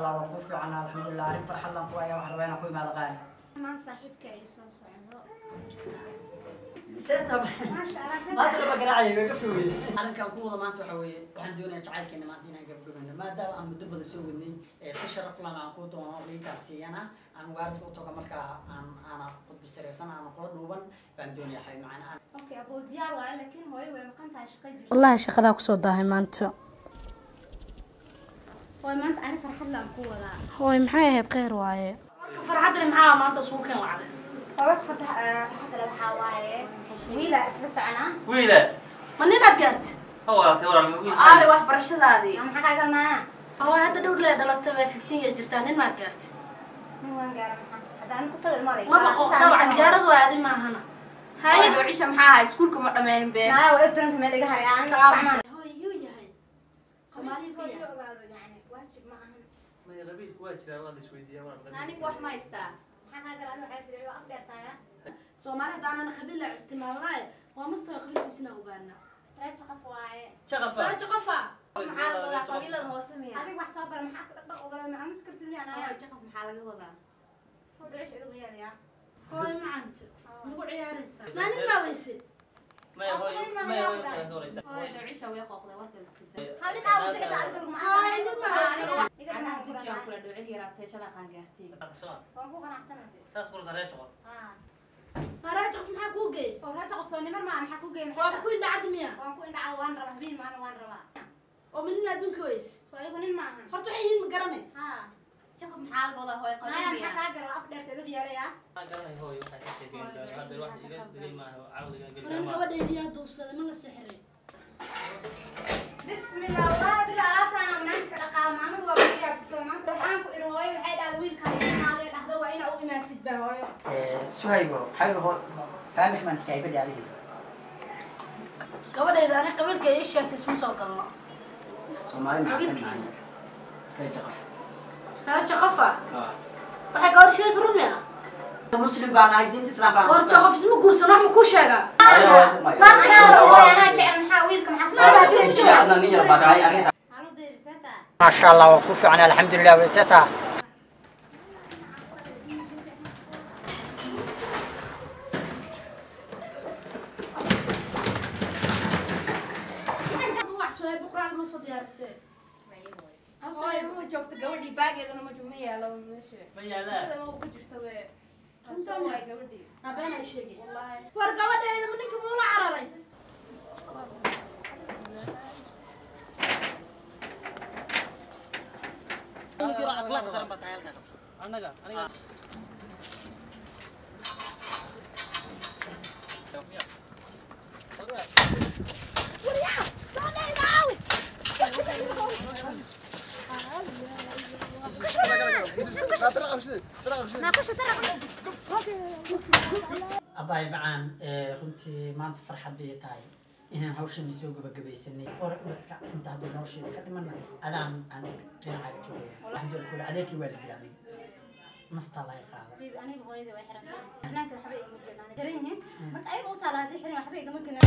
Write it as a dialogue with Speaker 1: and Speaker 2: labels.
Speaker 1: Allah waan ku fiican alxamdulillah arrin farxad lan ku ayaa waxaan rabaa inaan ku imaado qaali.
Speaker 2: Maanta saaxiibka ay soo socdo.
Speaker 1: Seeta
Speaker 2: Maasha Allah.
Speaker 1: Maanta lama garaacay way ka fiweyday. Arrinkan ku wada maanta waxa weeye waxaan doonayaa jacaylkeena maanta inaan gabagabayno maadaama aan muddo badan soo wadnay si sharaf lan aan ku doono liinkaas siiyana aan waaridka u tago markaa aan aana khudbo sareysan aan kula dhuuban baan doonayaa xay macaan aan
Speaker 2: Okay, abuu diyaar waaye laakiin hooyo way maqan tahay shaqo jirto.
Speaker 3: Wallaahi shaqadaa kusoo daahay maanta.
Speaker 2: Hooyo maanta arrin farxad lan ku wadaa.
Speaker 3: Hooy maxay ahayd kheyr waaye.
Speaker 4: Marka farxadani maxaa maanta isugu keen wacday?
Speaker 2: Hooyo farxad leh waxaa waaye wiila isla soconaa.
Speaker 5: Wiila.
Speaker 4: Ma ninaad gaartay?
Speaker 5: Walaaltay walaal wiil.
Speaker 6: Aabe waxbarashadaadii.
Speaker 2: Maxaa kaa galnaa?
Speaker 4: Hooy hadda dhowr lee dhalatay bay 15 years jirtaa nin maad gaartay?
Speaker 2: Nin waan gaaray maxaa? Hadda anigu ku tago ilmo leh.
Speaker 4: Maba qooqda canjeeradu waa adi maahana.
Speaker 6: Haye Ducisha maxaa ahay iskuulka ma dhameenin bee.
Speaker 2: Naa way ogtahay meel iga haray aan isfahmaan.
Speaker 4: Hooy yuu yahay. Soomaali iska yahay.
Speaker 2: Ogaado yani waajib ma ahan.
Speaker 5: Ma qabiilku waa jiraa waa la isweydiiyaa walaal.
Speaker 6: Anigu wax ma haystaa.
Speaker 2: Maxaa kaa galaa adigu waxay sidii af dheertaaya.
Speaker 4: Soomaali hadda aanan qabiil la isticmaalnay waa mustawa qabiilkiisina ogaana.
Speaker 2: Raajo qof waaye.
Speaker 5: Shaqafa.
Speaker 4: Raajo qofa.
Speaker 6: Maxaa laga wadaa qabiilada hoose miya?
Speaker 2: Adigu wax soo bara maxaa ku dhaqdhaq ogolaad ma aamus kartid miya anaya?
Speaker 6: Hooyo jaqaf maxaa laga wadaa?
Speaker 2: Ducisha igu yeelaya.
Speaker 4: Hooy maanta nagu ciyaaraysaa. Naanin ma weyse.
Speaker 5: Ma hooyo ma hooyo kala dooraysa.
Speaker 6: Hooyo Ducisha way qooqday warkeeda iska daa.
Speaker 2: Hal nin aa wada adiga lagu
Speaker 4: Hooy nin ma
Speaker 2: iga
Speaker 6: Anaa
Speaker 2: dhanaa
Speaker 6: dejiyan kula dhowcid yaraatay shalay qaan gaartay.
Speaker 2: waan ku qanacsanahay.
Speaker 5: Saas kula tareejo qof.
Speaker 2: Haa.
Speaker 4: Ma raajo qof maxaa kuu geeyay?
Speaker 2: Oo raajo qof soo nimar ma maxaa ku geeyay?
Speaker 4: Waa ku indhacad miya?
Speaker 2: Waan ku indhacad waan rabaa habeen maalin waan rabaa.
Speaker 4: Oo min adduunka weyse.
Speaker 2: Soo iyagu nin ma ahan.
Speaker 4: Horta waxay yihiin ma garanay.
Speaker 2: Haa.
Speaker 6: Jaqaf maxaa laga wadaa hooyo
Speaker 2: Naaya
Speaker 6: qabiil miya?
Speaker 2: maxaa kaa galaa af dheerta igu yeelaya?
Speaker 5: Ma garanay hooyo waxay ka sheekeynaysaa hadda wax iga dilay maaha caqliga
Speaker 4: Marin
Speaker 5: gelin ma.
Speaker 4: gabadheedii yaa duufsaday ma la sixiray.
Speaker 2: Bismillah wallaahi bila alaabtaan aan maanta ka dhaqaa maamadu waa ku yaabisay maanta waxaan ku iri hooyo waxay dhahday wiilka imaaday dhahdo waa inaa u imaatid ba hooyo.
Speaker 1: Suhaybo xaybo faamilka maan iska ibadhi adiga.
Speaker 4: Gabadheeda ani qabiilka ii sheegtay isma soo galno.
Speaker 1: Soomaali maxaa ka nahay? Raajo qof.
Speaker 4: Raajo qofa. Waxay gabadh sheegaysa run miya?
Speaker 1: Muslim baan nahay diinta islaamka aan.
Speaker 4: Horta qof isma guursano wax ma kuu sheegaa?
Speaker 2: Anaa jecel maxaa wiilka maxaa
Speaker 1: Nin yar baa tahay arrinta.
Speaker 2: Halo baby seta.
Speaker 1: Maasha Allah waan ku fiican alxamdulillah way seeta.
Speaker 4: Wax soo buqraad ma soo diyaarisay.
Speaker 6: Hooyo ma joogto gabadhii baageedana ma ma yaalo meesha.
Speaker 5: Ma yaalaa.
Speaker 6: Ma ku jirto bee. Runta waay gabadhii.
Speaker 4: Nabeen ay sheegay.
Speaker 6: Wallaahi.
Speaker 4: War gabadheeda ma ninka muula cararay?
Speaker 5: Anaga aniga.
Speaker 1: Abaay macaan runtii maanta farxad bay tahay inaan hawshan soo gabagabaysanay. For dadka inta hadda nolosheeda ka dhimanna adaan aan dhinacaaga joogaya. Alxamdulillah kule adeerkii waa la dilay aniga. Naftaa laga qaaday.
Speaker 2: Baby aniga hooyada way xiran tahay. Xanaanka waxba igama gelin. Xiran yihiin. Marka ayaga u taala haddii xiran waxba igama gelin.